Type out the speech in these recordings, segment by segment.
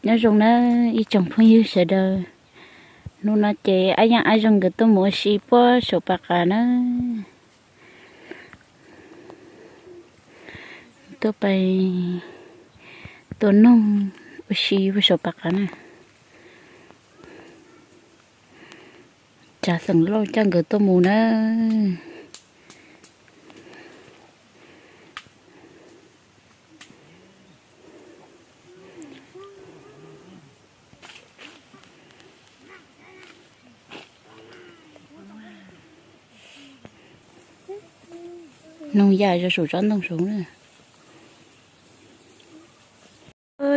Nyob zoo na ib tsoom phooj ywg sawv daws, hnub no ces Ab Yeej Ab Zoo nkawd tuaj mus ua si puag saum Pas Qas na. Tuaj pais tua noog ua si puag saum Pas Qas na. Tsav xeem Lauj coj nkawd tuaj mus na. Noog yaj zoo saum tsob ntoo saud na.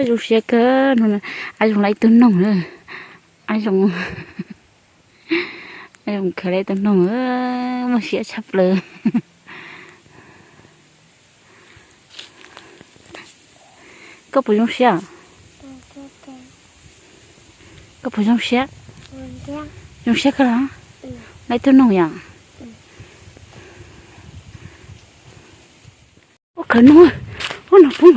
Zoo siab kawg, Ab Zoo lawv ib tug noog na. Ab Zoo, Ab Zoo khaws lawv ib tug noog, muaj siab tshaj plaws. Koj puas zoo siab? Koj puas zoo siab? Zoo siab kawg los? Lawv ib tug noog yom? Ub, khaws noog, ub, noog poob.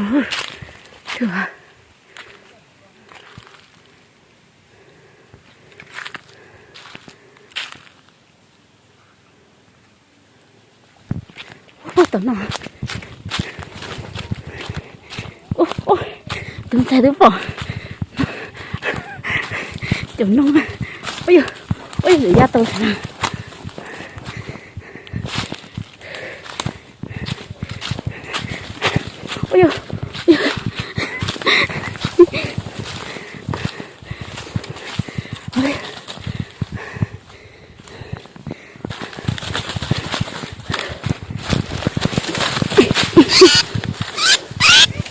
Ub, tom no. Ub, ub, tus ntxhais twb pom cov noog na. Ub, ub, lwm yaj tau na.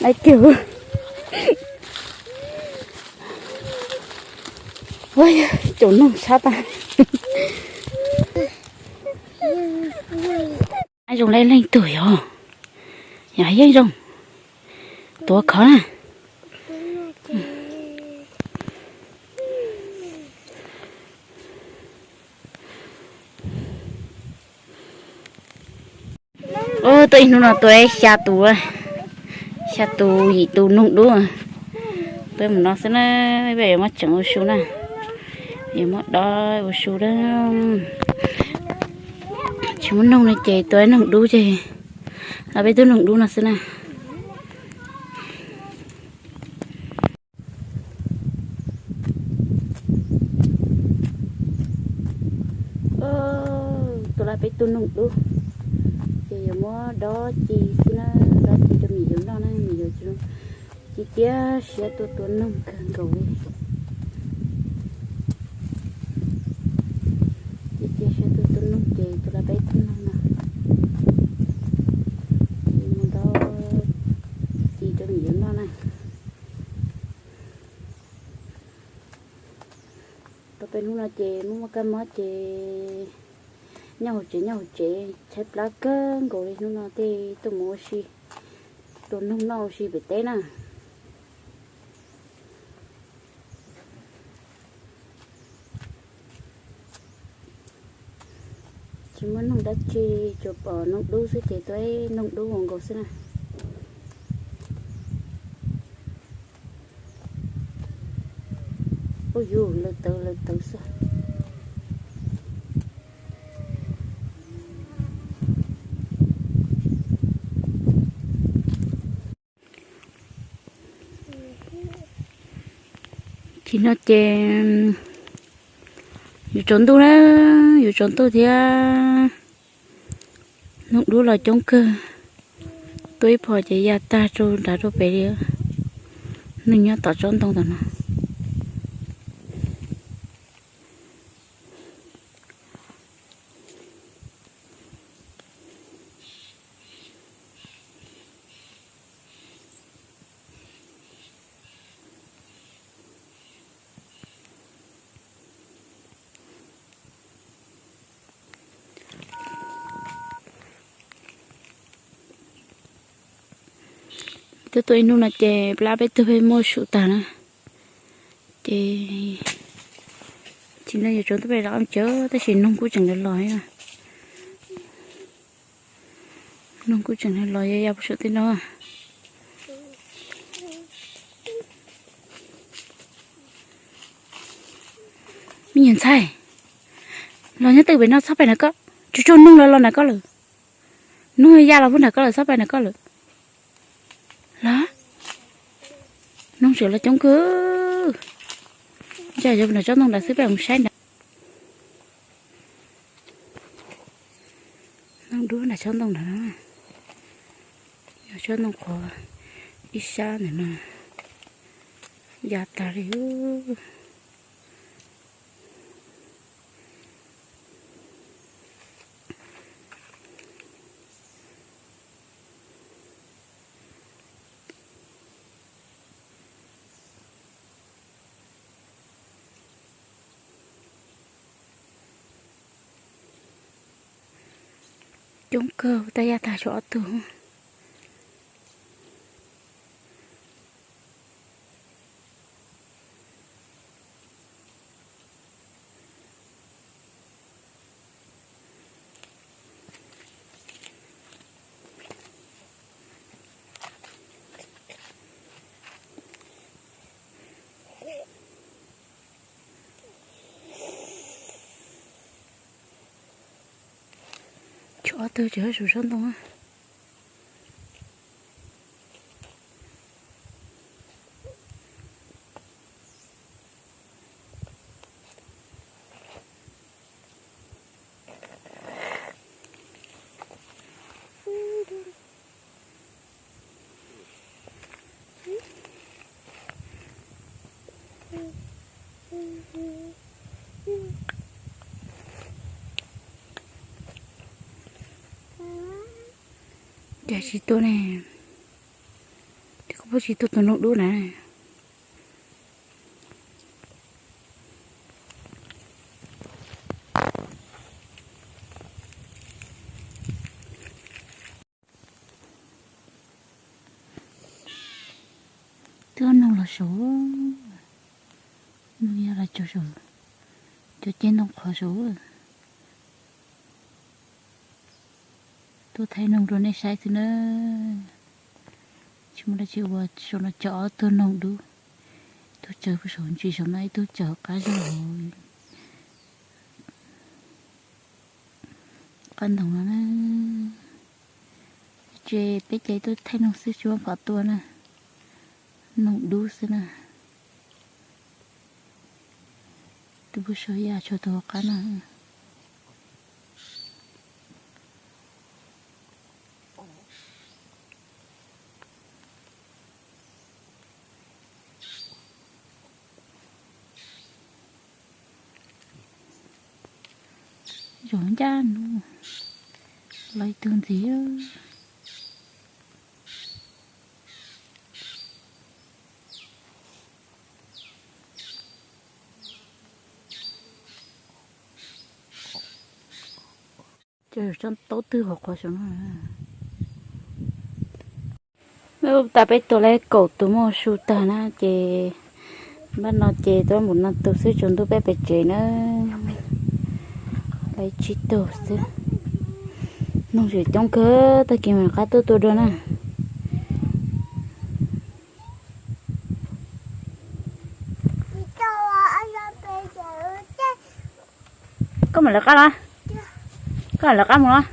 Laiv kiag. Ua, cov noog tshab tag. Ab Zoo lawv ib leeg tug yog, yog Yeej Zoo tuav khov na. Ub, tuaj ib hnub no tua xya tus, xya tus yim tus noog dub. Peb mus no xwb na, peb yuav muab tseem ua su na, yuav muab dob ua su na. Tsis muaj noog no ces tua noog dub ces los peb tug noog dub no xwb na. Tua lawm peb tug noog dub, ces yuav muab dob ci xwb na, dob ci rau me nyuam noj na, me nyuam ci tiab siab tuaj tua noog kawg nkaus li. Ci tiab siab tuaj tua noog ces tua lawm peb tug noog no, mus dob ci rau me nyuam noj na. Tau peb hnub no ces muaj muaj kab mob ces nyob hauv tsev nyob hauv tsev, tshaib plab kawg nkaus li. Hnub no tej tuaj mus ua si, tua noog noj ua si pem teb na. Tsis muaj noog dab tsi, tsuas pom noog dub xwb ces tua noog dub ua nkaus xwb na. Ub yus, lawv tawv lawv tawv xwb. Tsis no ces yuav tsaus ntuj na, yuav tsaus ntuj thiab. Noog dub los coob kawg, tua ib phom ces ya tag rau nrad rau pem li. Neeg nyob tom tsob ntoo tom no. Twb tuaj ib hnub no ces plab peb tug peb muab su tag na. Ces tsis no yuav tsaus ntuj peb rov qab mus tsev, tab sis noog kuj tseem los los. Noog kuj tseem los los, yog yog puag saum tej no. Me nyuam ntxhais, los nyob twj pem no txhob pais nram koj, tsuag tsuag noog los los nram koj lawm. Noog ya los puag nram koj lawm, txhob pais nram koj lawm. Los, noog tseem los coob kawg. Ntshai yog nram tsob ntoo nrad xwb, peb mus saib nrad. Noog dub nram tsob ntoo nrad no, yog tsob ntoo qhuav ib sab ntawm no, ya tas li. Coob kawg, tab ya tag tshuav ob tug. Tshuav ob tug tseem saum tsob ntoo. Cas tsis tuaj ne? Koj puas tsis tuaj tus noog dub na? Twb noog los saud, noog ya los tsaug saud, cov ceg ntoo qhuav saud. Tuaj thaij noog rau nej saib xwb na. Tsis muaj dab tsi ua, saum no cog ob tug noog dub, ib tug tsaws puag saum ntsis saum no, ib tug tsaws qab zog hauv qab ntoo no na. Ces peb ces tuaj thaij noog xwb tsis muaj qhov tua na, noog dub xwb na. Tus puag saum ya tshuav tus hauv qab no. Zoo ncaj no, los ib tug ntxiv. Ces tsob taub twg hauv qhov saum no. Tas peb tua lawm kaum tus muaj su tag na ces npaj no ces tuaj mus no tus xwb, tsaus ntuj peb pem tsev na. Lawv tsib tug xwb. Noog tseem coob kawg, tag kis mam rov qab tuaj tua dua na. Koj mam lawv qab los? Koj mam lawv qab mus los?